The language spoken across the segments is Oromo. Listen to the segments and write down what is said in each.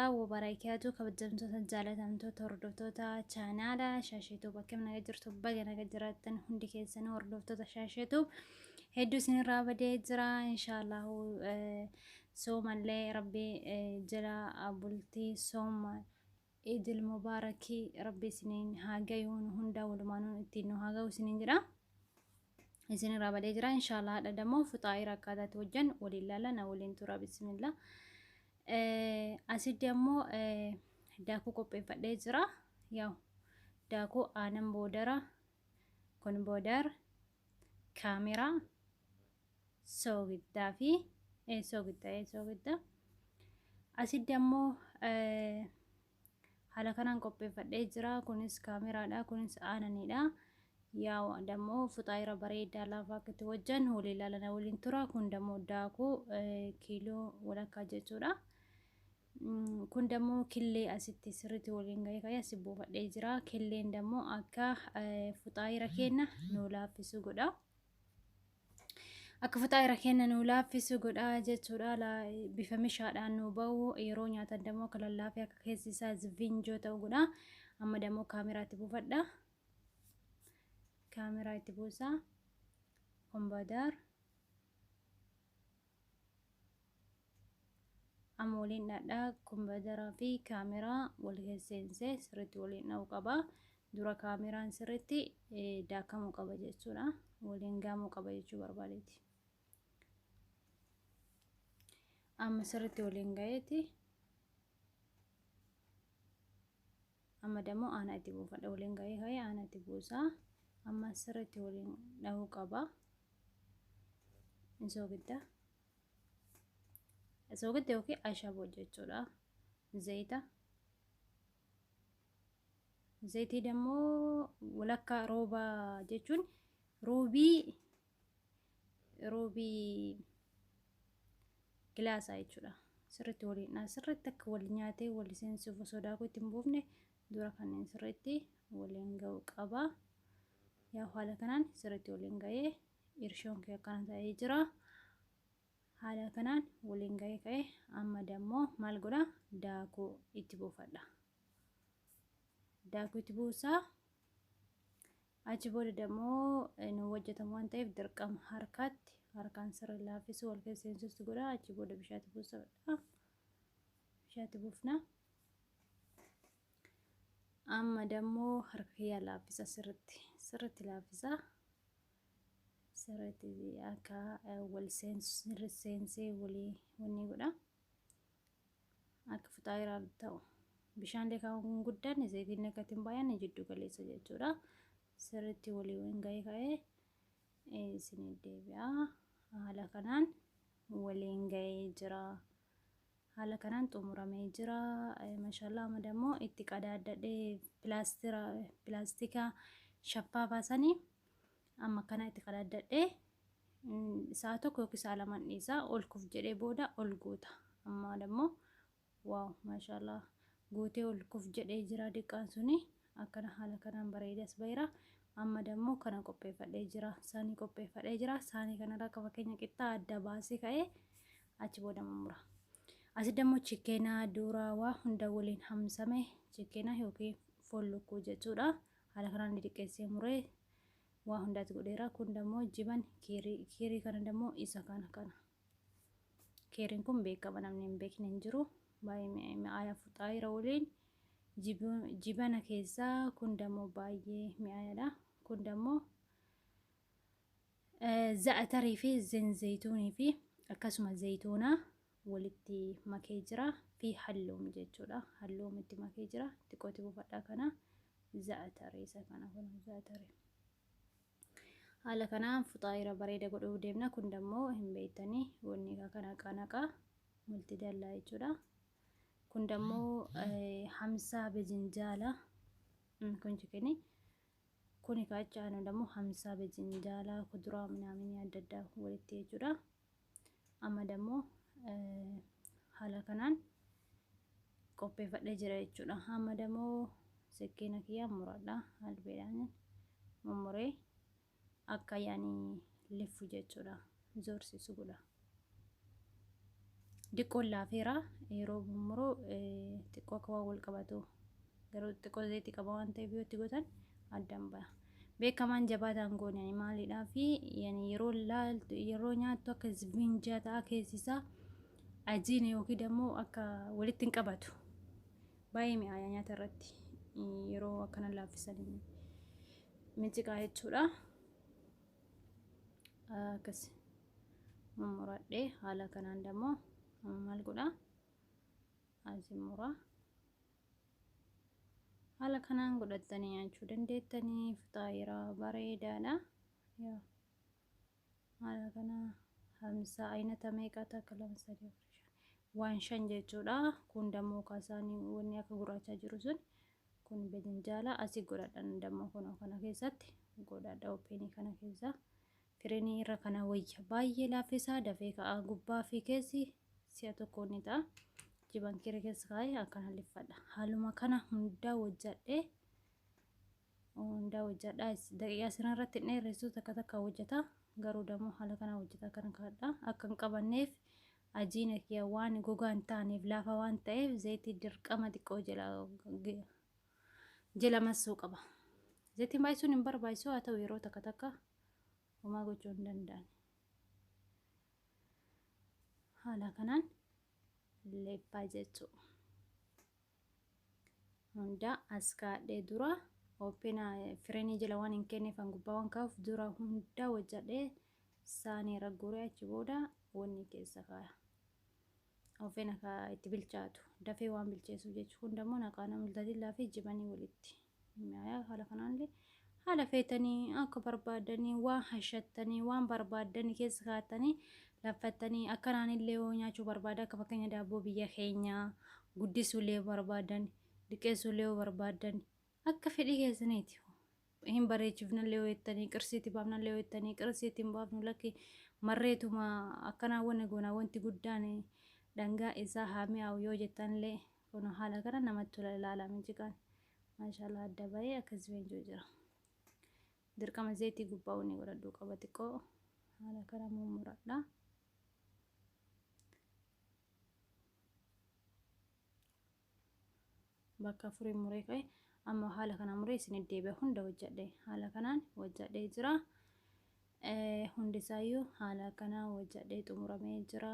Warahmatullahi wabarakaatu. Kabajamtoota, jaalatamtoota, hordoftoota chaanaala Shaasheetuu, bakka naga jirtu baga naga jiraattan. Hundi keessanuu hordoftoota Shaasheetuu, hedduu isinirraa badee jira. Inshaallahu soomallee rabbi jala bultii sooma Idil Mubaarakii rabbi isiniin haa gayuun, hunda walumaanuun ittiin nu haa gahu isiniin jedha. Isinirraa badee jira. Inshaallah hadha dammoo fuxaa'ira akkaataa itti hojjan waliin laala, na waliin tura. Bismillah. Asitti ammoo daakuu qopheeffadhee jira. Yaa'u daakuu aanan boodara kun boodar kaameraa soogiddaa fi soogidda. Asitti ammoo haala kanaan qopheeffadhee jira. Kunis kaameraadha, kunis aananidha. Yaa'u dammoo fuxaayira bareedaa laafaa akka itti hojjan waliin ilaalana, waliin tura. Kun dammoo daakuu kiiloo walakkaa jechuudha. Kun dammoo killee asitti sirriitti waliin gahee ka'ee asi buufadhee jira. Killeen dammoo akka fuxaayira keenya nu laaffisu godha. Akka fuxaayira keenya nu laaffisu godha jechuudha. Bifa mishaadhaan nu bahu, yeroo nyaatan dammoo akka lallaafee akka keessi isaa vinjoo ta'u godha. Amma dammoo kaameraatti buufadha. Kaameraa itti buusaa. Kombadaar. Amma waliin dhadhaa kombadaraa fi kaameraa wal keesseensee sirriitti waliin dha'uu qaba. Dura kaameraan sirriitti daakamuu qaba jechuudha. Waliin gaamuu qaba jechuu barbaadeeti. Amma sirriitti waliin ga'eeti. Amma dammoo aanaa itti buufadha. Waliin ga'ee ka'ee aanaa itti buusaa. Amma sirriitti waliin dha'uu qaba. Soogidda. Soogidda yookiin ashaboo jechuudha. Zayita. Zayitii dammoo walakkaa rooba jechuun ruubii gilaasaa jechuudha. Sirriitti waliin dha. Sirriitti akka wal nyaatee wal seensuuf osoo daakuu itti hin buufne dura kanneen sirriitti waliin ga'uu qaba. Yaa haala kanaan sirriitti waliin ga'ee irshoon kee akkana ta'ee jira. Haala kanaan waliin ga'ee ka'ee amma dammoo maal godha? Daakuu itti buufadha. Daakuu itti buusaa. Achi booda dammoo nu hojjetamu waan ta'eef dirqama harkatti harkaan sirri laaffisuu wal keessa seensisuutti godha. Achi booda bishaatti buusadha. Bishaatti buufna. Amma dammoo harka kiyyaa laaffisa, sirritti sirritti laaffisa. Sirritti akka wal seensee walii wanni godha. Akka fuxaayiraaf ta'u. Bishaan illee kan hin guddanne, zayitiin akka ittiin baay'anne, jiddu galeessa jechuudha. Sirriitti waliin ga'ee ka'ee isin deebi'a. Haala kanaan waliin ga'ee jira. Haala kanaan xumuramee jira. Mashallah, amma dammoo itti qadaadadhee pilaastika shaffaafaa sanii amma kana itti qadaadadhee sa'a 1 yookiin sa'a 2 dhiisaa, ol kuf jedhee booda ol guuta. Amma dammoo waaw, mashallah, guutee ol kuf jedhee jira. Diqqaan suni akkana haala kanaan bareedas bayira. Amma dammoo kana qopheeffadhee jira. Saanii qopheeffadhee jira. Saanii kanarra akka fakkeenya qixxaa adda baasee ka'ee achi booda mummura. Asi dammoo chikeenaa duuraa waa hunda waliin hamsame, chikeenaa yookiin foon lukkuu jechuudha. Haala kanaan didiqqeessee muree waa hundaatti godheera. Kun dammoo jiban kiirii, kiirii kana dammoo isa kana kana. Keeriin kun beekama, namni hin beekne hin jiru. Baay'ee mi'aaya fuxaayira waliin jibana keessaa kun dammoo baay'ee mi'aayadha. Kun dammoo za'atarii fi zayituunii fi akkasuma zayituuna walitti makee jira fi halluum jechuudha. Halluum itti makee jira. Xiqqooti buufadhaa kana za'atarii isa kana kun za'atarii. Haala kanaan fuxaayira bareeda godhuu deemna. Kun dammoo hin beektanii, wanni kana qanaqa multi dallaa jechuudha. Kun dammoo hamsaa bejinjaala kun chikini. Kuni kaachaa dammoo hamsaa bejinjaala kuduraa minaaminii adda addaa walitti jechuudha. Amma dammoo haala kanaan qopheeffadhee jira jechuudha. Amma dammoo sekkeena kiyyaa muradha. Albeedhaan mummuree akka yaani liffu jechuudha. Zoorsisu godha. Diqqoon laafeera yeroo murmuru xiqqoo akka waan wal qabatu garuu xiqqoo zayitii qaba waan ta'eef yoo itti gootan addaan baha. Beekamaan jabaataan goone ani maaliidhaa fi yeroo laaltu yeroo nyaattu akka zibinjaa ta'a keessi isaa ajiina yookiin immoo akka walitti hin qabatu. Baay'ee mi'aaya nyaata irratti yeroo akkana laaffisan minciqaa jechuudha. Akkas mummuradhee haala kanaan dammoo maal godhaa asii muraa. Haala kanaan godhattanii nyaachuu dandeettanii fixaayiraa bareedaadha. Haala kana hamsa aynata meeqa takka lama sadii afur shan waan shan jechuudha. Kun dammoo kaasaanii wanni akka gurraachaa jiru sun kun bedinjaala asii godhadhan dammoo kun kana keessatti godhadha ooppenii kana keessa firinii irra kana wayya baay'ee laaffisaa dafee ka'a gubbaa fi keessi si'a tokko ni ta'a. Jiban kira keessa kaa'ee akkana liffadha. Haaluma kana hundaa hojjadhee hundaa hojjadha. Daqiiqaa isin irratti hin dheeressu takka takka hojjeta. Garuu dammoo haala kana hojjeta kana kaadha. Akka hin qabanneef ajiina kiyya waan gogaa hin taaneef laafa waan ta'eef zayitii dirqama xiqqoo jala massuu qaba. Zayitiin baay'isuun hin barbaachisu haa ta'u yeroo takka takka homaa gochuu hin danda'an. Haala kanaan leeffaa jechuudha. Hunda as kaadhee dura oopina firenii jala waan hin kenneef an gubbaa waan kaa'uuf dura hunda hojjadhee saanii irra guuree achi booda wanni keessa kaaya. Oopina ka itti bilchaatu dafee waan bilcheessuuf jechuudha. Kun dammoo naqaana mul'atillaa fi jibanii walitti mi'aayaa haala kanaan haala feetanii akka barbaadanii waan hashattanii waan barbaadanii keessa kaa'attanii laffattanii akkanaan illee yoo nyaachuu barbaada akka fakkeenya daabboo biyya keenyaa guddisuu illee barbaadan liqeessuu illee yoo barbaadan akka fedhii keessaniiti. Hin bareechifnallee yoo jettanii qirsiitti baafnallee yoo jettanii qirsiitti hin baafnu lakki marreetuma akkanaa wanni goonaa wanti guddaan dhangaa isaa haa mi'aawu yoo jettanillee kun haala kana namatti tola ilaalaa minciqaan. Maashaallah adda bahee akkas beenjoo jira. Dirqama zayitii gubbaa wanni godhadhuu qaba xiqqoo haala kana mummuradha. Bakka afurii muree ka'e amma haala kana muree isin deebi'a hunda hojjedhe haala kanaan hojjedhee jira. Hundisaayyuu haala kanaan hojjedhee xumuramee jira.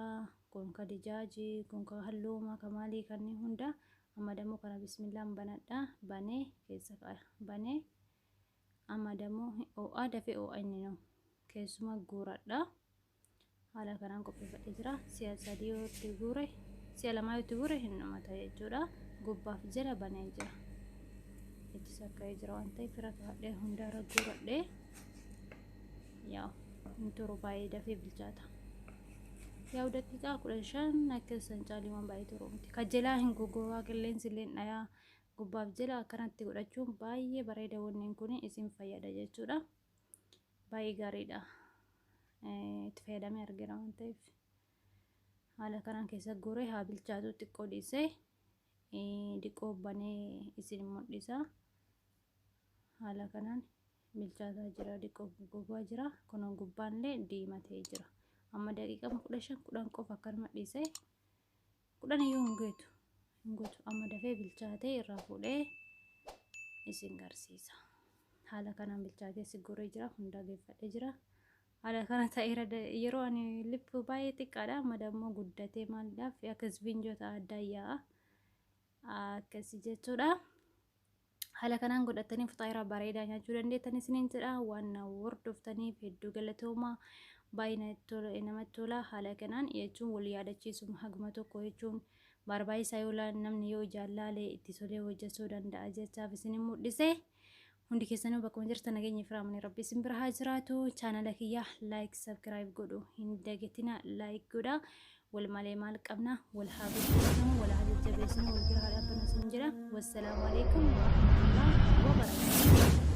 Kun ka dijaajii, kun ka halluu ka maalii kanneen hunda amma dammoo kana bismillaan banadha banee keessa kaaya banee amma dammoo ho'aa dafee ho'a inni nu keessuma guuradha. Haala kanaan qopheeffadhee jira. Si'a sadii yoo itti guure si'a lamaa yoo itti guure hin dhumata jechuudha. Gubbaaf jala banee jira. Itti sakka'ee jira waan ta'eef fira kaa'adhee hundaarra guuradhee yaa hin turu baay'ee dafee bilchaata. Yaa'u daqiiqaa 15 akka isaan caalii waan baay'ee turu miti. Kajelaa hin goggogaa qilleensi illee dhayaa gubbaaf jala akkanatti godhachuun baay'ee bareeda wanneen kun isin fayyada jechuudha. Baay'ee gaariidha. Itti fayyadamee argeera waan ta'eef. Haala kanaan keessa guuree haa bilchaatu xiqqoo dhiisee diqqoo banee isin mul'isa. Haala kanaan bilchaataa jira diqqoo gogaa jira. Kun gubbaan illee diimatee jira. Amma daqiiqaa 15 10 qofa akkanuma dhiisee 10 iyyuu hin geetu. Hin guutu amma dafee bilchaatee irraa fuudhee isin garsiisa. Haala kanaan bilchaatee si guuree jira hundaa geeffadhee jira. Haala kana ta'eera yeroo ani lippu baay'ee xiqqaadha amma dammoo guddatee maaliidhaaf akka isfinjoota addaa yaa'a akkasi jechuudha. Haala kanaan godhatanii fixaayiraa bareedaa nyaachuu dandeettan isiniin jedha waan na hordoftaniif hedduu galatoomaa baay'ee namatti tola haala kanaan jechuun wal yaadachiisuun haguma tokko jechuun barbaachisaa yoo namni yoo jaallaale itti tolee hojjechuu danda'a jechaaf isin mul'ise. Hundi keessanuu bakkuma jirtan nageenya firaamni rabbi isin bira haa jiraatu. Chaanala kiyya like subscribe godhu hin dagatina like godha. Wal malee maal qabna wal haa guddisnu wal haa jajjabeessinu wal bira haa dhaabbannu isin jedha. Wassalaamu alaikum warahmatullahi wabarakatuh.